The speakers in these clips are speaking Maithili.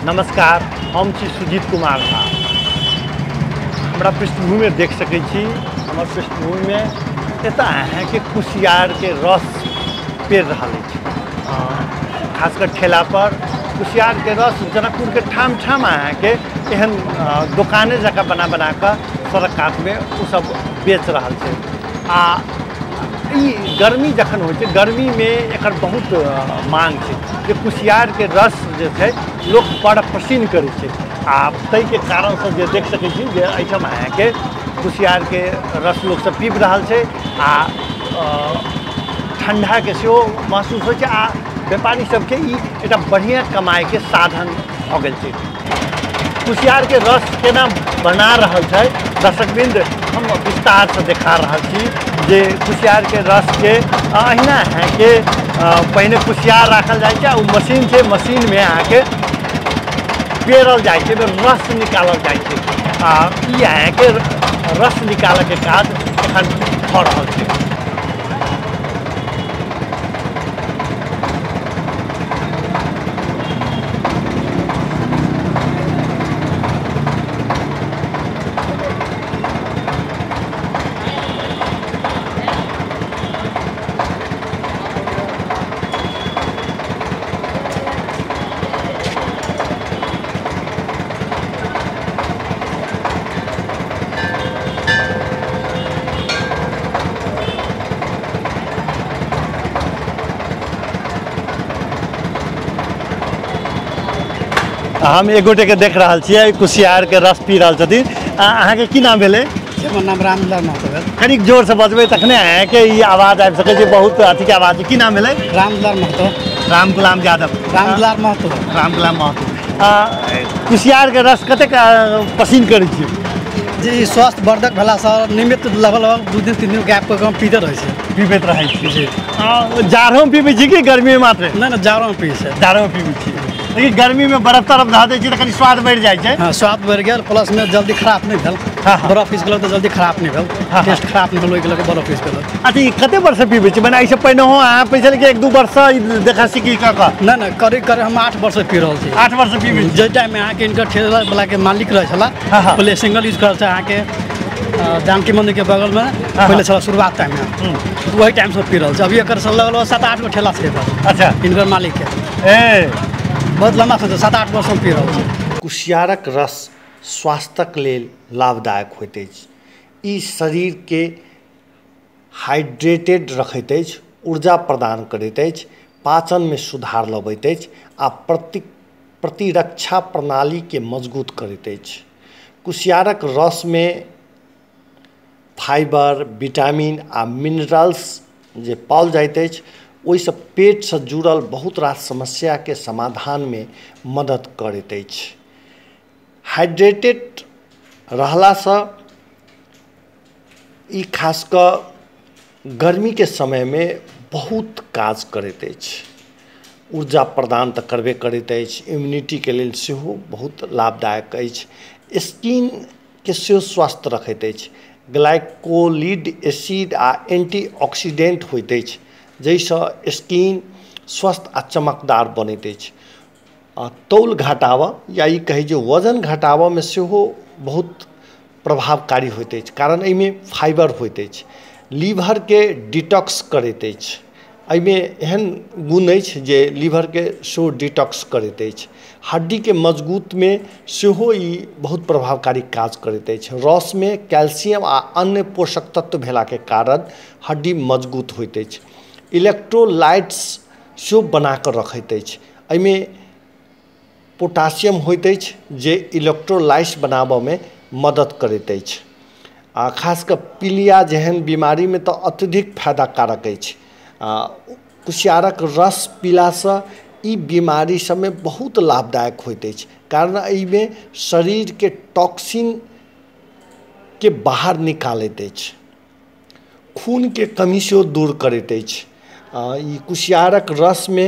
नमस्कार, हम छी सुजीत कुमार झा। हमरा पृष्ठभूमिमे देख सकै छी, हमर पृष्ठभूमिमे एतऽ अहाँके कुसियारके रस पेर रहल अछि। खास कऽ ठेला पर कुसियारके रस जनकपुरके ठाम ठाम अहाँके एहन दोकाने जकाँ बना बना कऽ सड़क कातमे ओसब बेच रहल छै। आ ई गर्मी जखन होइ छै, गर्मीमे एकर बहुत मांग छै जे कुसियारके रस जे छै लोक बड़ पसिन करै छै। आ ताहिके कारणसँ जे देख सकै छी जे एहिठाम अहाँके कुसियारके रस लोकसब पीबि रहल छै आ ठण्डाके सेहो महसूस होइ छै। आ व्यापारी सबके ई एकटा बढ़िआँ कमाइके साधन भऽ गेल छै। कुसियारके रस केना बना रहल छै दर्शकवृन्द, हम विस्तारसँ देखा रहल छी जे कुसियारके रसके अहिना अहाँके पहिने कुसियार राखल जाइ छै आ ओ मशीन छै, मशीनमे अहाँके पेरल जाइ छै, रस निकालल जाइ छै। आ ई अहाँके रस निकालऽके काज एखन भऽ रहल छै। हम एक गोटे के देख रहल छियै कुसियारके रस पी रहल छथिन। अहाँके की नाम भेलै? हमर नाम रामदुलार महतो भेल। कनिक जोरसँ बजबै तखने अहाँके ई आवाज आबि सकै छै, बहुत अथीके आवाज। की नाम भेलै? रामदुलार महतो। रामगुलाम यादव। रामदुलार महतो। रामगुलाम महतो। कुसियारके रस कतेक पसिन करै छियै? जी, ई स्वास्थ्य वर्धक भेलासँ नियमित लगभग लगभग 2 दिन 3 दिन गैप कऽ हम पीते रहै छी। पीबैत रहै छी? जी। जाड़ोमे पीबै छी कि गर्मीमे मात्र? नहि नहि, जाड़ोमे पीबै छै। जाड़ोमे पीबै छी, लेकिन गर्मीमे बर्फ तरफ धऽ दै छी तऽ कनि स्वाद बढ़ि जाइ छै। हँ, स्वाद बढ़ि गेल, प्लसमे जल्दी खराब नहि भेल। बर्फ पीस गेलक तऽ जल्दी खराब नहि भेल, टेस्ट खराब नहि भेल, ओहिके लऽ कऽ बर्फ पीस गेलक। अच्छा, ई कते वर्षसँ पीबै छी? मने एहिसँ पहिनेहो अहाँ पैसा कि 1-2 वर्षसँ देखा सीखी कऽ कऽ? नहि नहि, करीब करीब हम 8 वर्षसँ पी रहल छी। 8 वर्षसँ पीबै छी? जाहि टाइममे अहाँके इनकर ठेलावलाके मालिक रहै छलाह, पहिले सिंगल यूज करै छल अहाँके जानकी मन्दिरके बगलमे पहिले छल शुरुआत टाइममे, वही टाइमसँ पी रहल छी। अभी एकर लगभग 7-8 गो ठेला छै। अच्छा, इनकर मालिकके बहुत लम्बा समय 7-8 वर्षसँ पी रहल छी। कुसियारक रस स्वास्थ्यक लेल लाभदायक होइत अछि। ई शरीरके हाइड्रेटेड रखैत अछि, ऊर्जा प्रदान करैत अछि, पाचनमे सुधार लबैत अछि आ प्रतिरक्षा प्रणालीके मजबूत करैत अछि। कुसियारक रसमे फाइबर, विटामिन आ मिनरल्स जे पाओल जाइत अछि, ओहिसँ पेटसँ जुड़ल बहुत रास समस्याके समाधानमे मदद करैत अछि। हाइड्रेटेड रहलासँ ई खास कऽ गर्मीके समयमे बहुत काज करैत अछि। ऊर्जा प्रदान तऽ करबे करैत अछि, इम्यूनिटीके लेल सेहो बहुत लाभदायक अछि, स्किनके सेहो स्वस्थ रखैत अछि। ग्लाइकोलिड एसिड आ एंटीऑक्सीडेंट होइत अछि, जाहिसँ स्किन स्वस्थ आ चमकदार बनैत अछि। तौल घटाबऽ या ई कहै जे वजन घटाबऽमे सेहो बहुत प्रभावकारी होइत अछि, कारण एहिमे फाइबर होइत अछि। लीवरके डिटॉक्स करैत अछि, एहिमे एहन गुण अछि जे लीवरके सेहो डिटॉक्स करैत अछि। हड्डीके मजबूतमे सेहो ई बहुत प्रभावकारी काज करैत अछि। रसमे कैल्शियम आ अन्य पोषक तत्व भेलाके कारण हड्डी मजबूत होइत अछि। इलेक्ट्रोलाइट्स सेहो बना कऽ रखैत अछि, एहिमे पोटासियम होइत अछि जे इलेक्ट्रोलाइट्स बनाबऽमे मदद करैत अछि। आ खास कऽ पीलिया जेहन बीमारीमे तऽ अत्यधिक फायदाकारक अछि। कुसियारक रस पीलासँ ई बीमारी सबमे बहुत लाभदायक होइत अछि, कारण एहिमे शरीरके टॉक्सिनके बाहर निकालैत अछि, खूनके कमी सेहो दूर करैत अछि। ई कुसियारक रसमे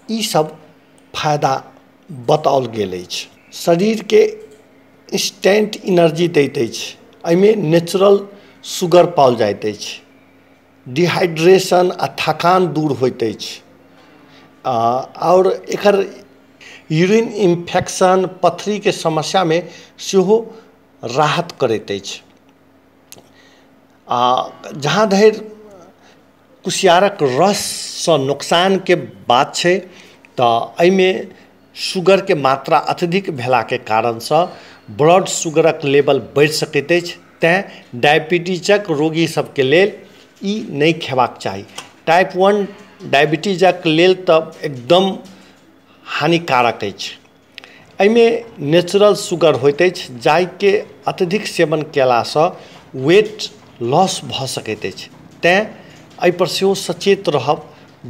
ई सब फायदा बताओल गेल अछि। शरीरके इंस्टेंट एनर्जी दैत अछि, एहिमे नेचुरल शुगर पाओल जाइत अछि। डिहाइड्रेशन आ थकान दूर होइत अछि। आओर एकर यूरिन इन्फेक्शन, पथरीके समस्यामे सेहो राहत करैत अछि। आ जहाँ धरि कुसियारक रससँ नुकसानके बात छै तऽ एहिमे शुगरके मात्रा अत्यधिक भेलाके कारणसँ ब्लड शुगरक लेवल बढ़ि सकैत अछि, तैँ डायबिटीजक रोगी सबके लेल ई नहि खेबाक चाही। टाइप 1 डायबिटीजक लेल तऽ एकदम हानिकारक अछि। एहिमे नेचुरल शुगर होइत अछि जाहिके अत्यधिक सेवन कयलासँ वेट लॉस भऽ सकैत अछि, तैँ एहिपर सेहो सचेत रहब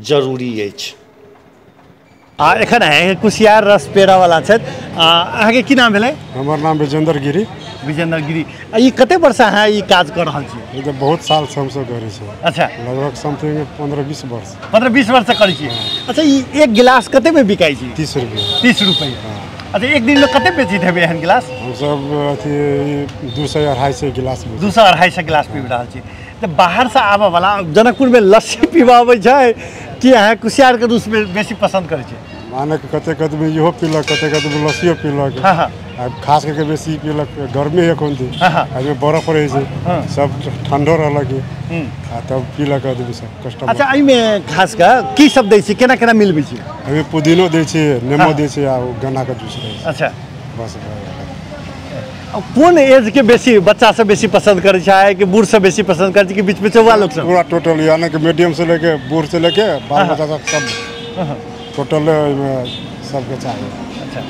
जरूरी अछि। आ एखन अहाँके कुसियार रस पेड़ावला छथि। अहाँके की नाम भेलै? हमर नाम विजेंद्र गिरी। विजेंद्र गिरी, ई कते वर्ष अहाँ ई काज कऽ रहल छी? ई तऽ बहुत सालसँ हमसब करै छी। अच्छा, लगभग समथिंग 15-20 वर्ष। 15-20 वर्षसँ करै छी। अच्छा, ई एक गिलास कतेमे बिकाइ छै? 30 रुपैआ। 30 रुपैआ। अच्छा, एक दिनमे कते बेचैत हेबै एहन गिलास? हमसब अथी 200-250 गिलास। 200-250 गिलास पीबि रहल छी। तऽ बाहरसँ आबऽवला जनकपुरमे लस्सी पीबऽ अबै छै कि अहाँ कुसियारके रस बेसी पसन्द करै छी? माने कतेक आदमी इहो पीलक, कतेक आदमी लस्सियो पीलक। हाँ, आ खास करके बेसी पीलक गर्मी एखन दिन, एहिमे बरफ रहै छै, सब ठंडो रहलक, आ तब पीलक आदमी सब कस्टमर। अच्छा, एहिमे खास कऽ की सब दै छी, केना केना मिलबै छी? एहिमे पुदीनो दै छी, नेमो दै छी, आ गन्नाके जूस रहै छै। अच्छा, बस। कोन एजके बेसी बच्चा सब बेसी पसन्द करै छै कि बूढ़ सब बेसी पसन्द करै छै कि बीच बिचौआ लोक सब? पूरा टोटल, यानी कि मीडियम से लेके बूढ़ से लेके बाल बच्चा सब सब टोटल एहिमे सबके चाही। अच्छा,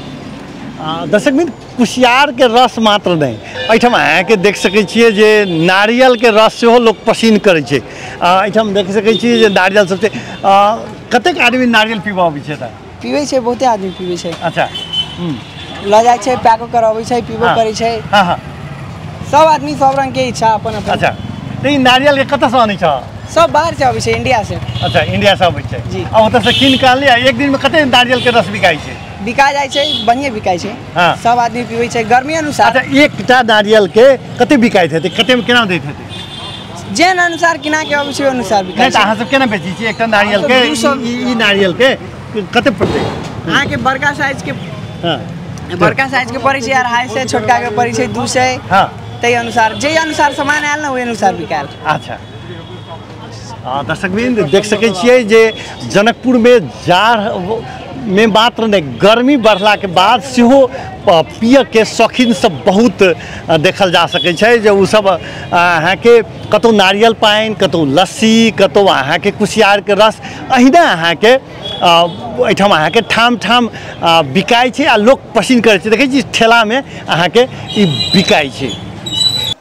दर्शक मित्र, कुसियारके रस मात्र नहि, एहिठाम अहाँके देख सकै छियै जे नारियलके रस सेहो लोक पसिन करै छै। एहिठाम देख सकै छियै जे नारियल सब छै। कतेक आदमी नारियल पीबऽ अबै छै? तऽ पीबै छै, बहुते आदमी पीबै छै। अच्छा, लऽ जाइ छै, पैको करबै छै, पीबो करै छै। हाँ, सब आदमी सब रङ्गके इच्छा अपन अपन। अच्छा, तऽ ई नारियलके कतऽसँ अनै छ? सब बाहरसँ अबै छै, इंडियासँ। अच्छा, इंडियासँ अबै छै जी। आ ओतऽसँ कीन कऽ अनलियै। एक दिनमे कते नारियलके रस बिकाइ छै? बिका जाइ छै, बढ़िएँ बिकाइ छै। हाँ, सब आदमी पीबै छै गर्मी अनुसार। अच्छा, एकटा नारियलके कते बिकाइत हेतै, कतेमे केना दैत हेतै? जेहन अनुसार किना के अबै छै ओहि अनुसार बिकाइ छै। अहाँ सब केना बेचै छी एकटा नारियलके? ई नारियलके कते पड़तै अहाँके? बड़का साइजके, हाँ, बड़का साइजके पड़ै छै 250, छोटकाके पड़ै छै 200। हाँ, ताहि अनुसार जे अनुसार सामान आयल ने ओहि अनुसार बिकायल। अच्छा, दर्शकवृन्द देख सकै छियै जे जनकपुरमे जाड़ मे मात्र नहि, गर्मी बढ़लाके बाद सेहो पियके शौकीन सब बहुत देखल जा सकै छै जे ओसब अहाँके कतहु नारियल पानि, कतहु लस्सी, कतहु अहाँके कुसियारके रस, अहिना अहाँके एहिठाम अहाँके ठाम ठाम बिकाइ छै आ लोक पसिन करै छै। देखै छी ठेलामे अहाँके ई बिकाइ छै।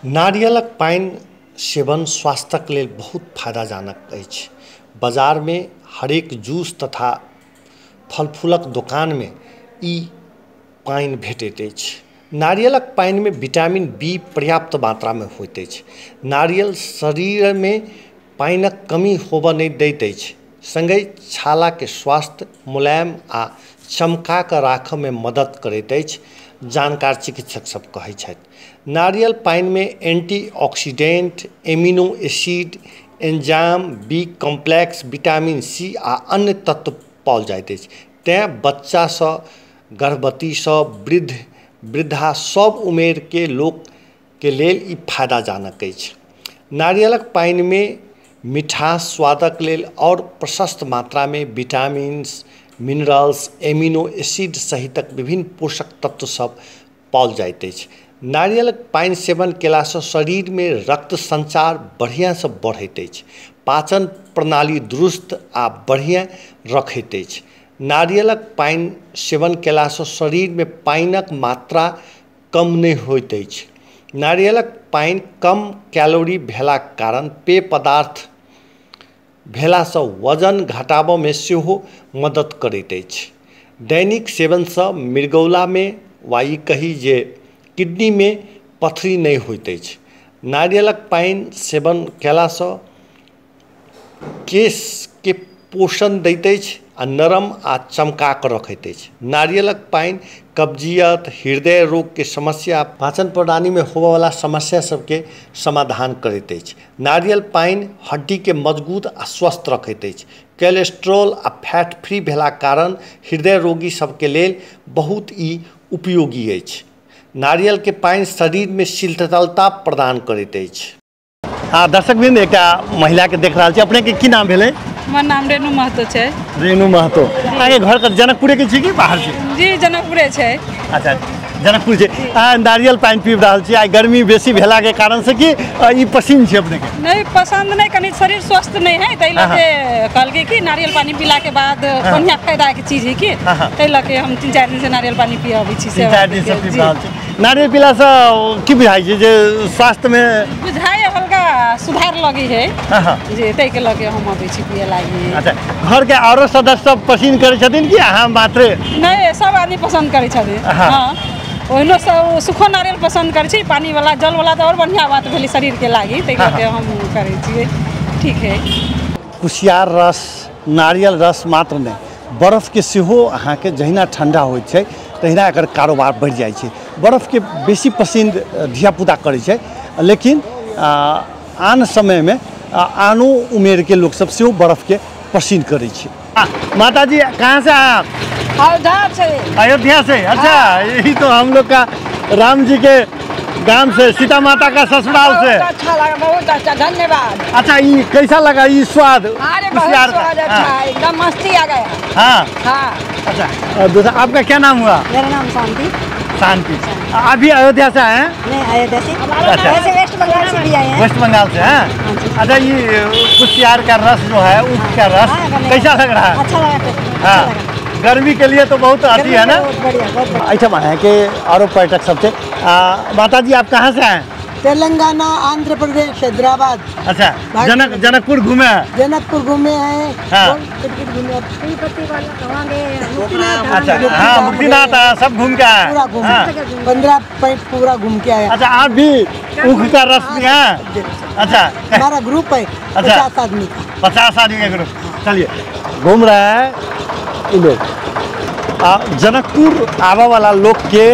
नारियलक पानि सेवन स्वास्थ्यक लेल बहुत फायदाजनक अछि। बाजारमे हरेक जूस तथा फल फूलक दोकानमे ई पानि भेटैत अछि। नारियलक पानिमे विटामिन बी पर्याप्त मात्रामे होइत अछि। नारियल शरीरमे पानिक कमी होबऽ नहि दैत अछि, सङ्गहि छालाके स्वास्थ्य मुलायम आ चमका कऽ राखऽमे मदद करैत अछि, जानकार चिकित्सक सब कहै छथि। नारियल पानिमे antioxidant, amino acid, enzyme, B complex, vitamin C आ अन्य तत्व पाओल जाइत अछि। तैँ बच्चासँ, गर्भवतीसँ, वृद्ध वृद्धा सब उमेरके लोकके लेल ई फायदाजनक अछि। नारियलक पानिमे मिठास स्वादक लेल आओर प्रशस्त मात्रामे विटामिन्स, मिनरल्स, एमिनो एसिड सहितक विभिन्न पोषक तत्व सब पाओल जाइत अछि। नारियलक पानि सेवन कयलासँ शरीरमे रक्त संचार बढ़िआँसँ बढ़ैत अछि, पाचन प्रणाली दुरुस्त आ बढ़िआँ रखैत अछि। नारियलक पानि सेवन कयलासँ शरीरमे पानिक मात्रा कम नहि होइत अछि। नारियलक पानि कम कैलोरी भेलाक कारण पेय पदार्थ भेलासँ वजन घटाबऽमे सेहो मदद करैत अछि। दैनिक सेवनसँ मृगौलामे वा ई कही जे किडनीमे पथरी नहि होइत अछि। नारियलक पानि सेवन कयलासँ केशके पोषण दैत अछि। आ नरम आ चमका कऽ रखैत अछि। नारियलक पानि कब्जियत, हृदय रोगके समस्या, पाचन प्रणालीमे होबयवला समस्या सबके समाधान करैत अछि। नारियल पानि हड्डीके मजबूत आ स्वस्थ रखैत अछि। कोलेस्ट्रॉल आ फैट फ्री भेलाक कारण हृदय रोगी सबके लेल बहुत ई उपयोगी अछि। नारियलके पानि शरीरमे शीतलता प्रदान करैत अछि। हाँ दर्शक वृंद, एकटा महिला के देख रहल छी। अपने के की नाम भेलै? हमर नाम रेणु महतो छै। रेणु महतो, अहाँके घर के जनकपुरे के छी कि बाहर छी? जी जनकपुरे छै। अच्छा जनकपुर छै। अहाँ नारियल पानि पीब रहल छी, आइ गर्मी बेसी भेला के कारण से की ई पसिन छै अपने के? नहीं पसंद नहीं, कनी शरीर स्वस्थ नहीं है ताहि लऽ के कहलकै कि नारियल पानी पीला के बाद बढ़िया फायदा के चीज है कि ताहि लऽ के हम 3-4 दिन से नारियल पानी पियाबै छी। 3-4 दिन से पीब रहल छी। नारियल पीला से की बुझाइ छै जे स्वास्थ्य में बुझाइ हल्का सुधार लगी है जी, ताहि के लऽ के हम अबै छी पिए लागी। अच्छा घर के आरो सदस्य सब पसंद करै छथिन कि अहाँ मात्रे? नहीं सब आदमी पसंद करै छथिन। हाँ ओहिनो सब सूखो नारियल पसंद करै छी, पानी वाला जल वाला तो और बढ़िया बात भेलै शरीर के लागी, ताहि लऽ के हम करै छियै। ठीक है। कुसियार रस, नारियल रस मात्र नहि, बर्फके सेहो अहाँके जहिना ठंडा होइ छै तहिना एकर कारोबार बढ़ि जाइ छै। बर्फके बेसी पसन्द धियापुता करै छै, लेकिन आन समयमे आनो उमेरके लोकसब सेहो बर्फके पसन्द करै छै। माता जी कहाँ से आए आप? अयोध्या से। अयोध्या से, अच्छा। यही तो हम लोग का राम जी के गांव से, सीता माता का ससुराल से। बहुत अच्छा लगा, बहुत अच्छा, धन्यवाद। अच्छा ये कैसा लगा ये स्वाद? अरे बहुत स्वाद अच्छा है, एकदम मस्ती आ गया। हाँ हाँ। अच्छा दूसरा आपका क्या नाम हुआ? मेरा नाम शांति। शांति, अभी अयोध्या से आए हैं? नहीं अयोध्या से। अच्छा वैसे वेस्ट बंगाल से भी आए हैं। वेस्ट बंगाल से हैं। अच्छा ये कुसियार का रस जो है, ऊख का रस कैसा लग रहा है? अच्छा लगा। हाँ गर्मी के लिए तो बहुत आती है ना। एहिठाम अहाँके आरो पर्यटक सब छै। माता जी आप कहाँ से आए? तेलंगाना, आंध्र प्रदेश, हैदराबाद। अच्छा जनकपुर घूमे हैं? जनकपुर घूमे हैं। हाँ। अच्छा हाँ मुक्तिनाथ सब घूम के आए? पूरा घूम, 15 पॉइंट पूरा घूम के आए। अच्छा आप भी ऊख का रस पिए हैं? अच्छा हमारा ग्रुप है 50 आदमी का। 50 आदमी का ग्रुप। चलिए घूम रहा है लोग। जनकपुर आबऽ वाला लोग के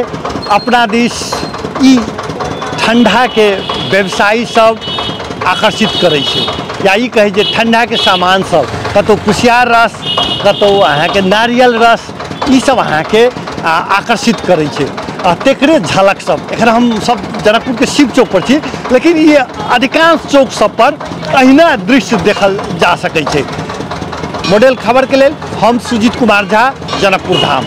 अपना दिस ई ठंडा के व्यवसायी सब आकर्षित करै छै, या ई कहै जे ठंडा के सामान सब, कतौ कुसियार रस, कतौ अहाँके नारियल रस, ई सब अहाँके आकर्षित करै छै। आ तेकरे झलक सब एखन हम सब जनकपुर के शिव चौक पर छी, लेकिन ई अधिकांश चौक सब पर अहिना दृश्य देखल जा सकै छै। मॉडल खबर के लेल हम सुजीत कुमार झा, जनकपुर धाम।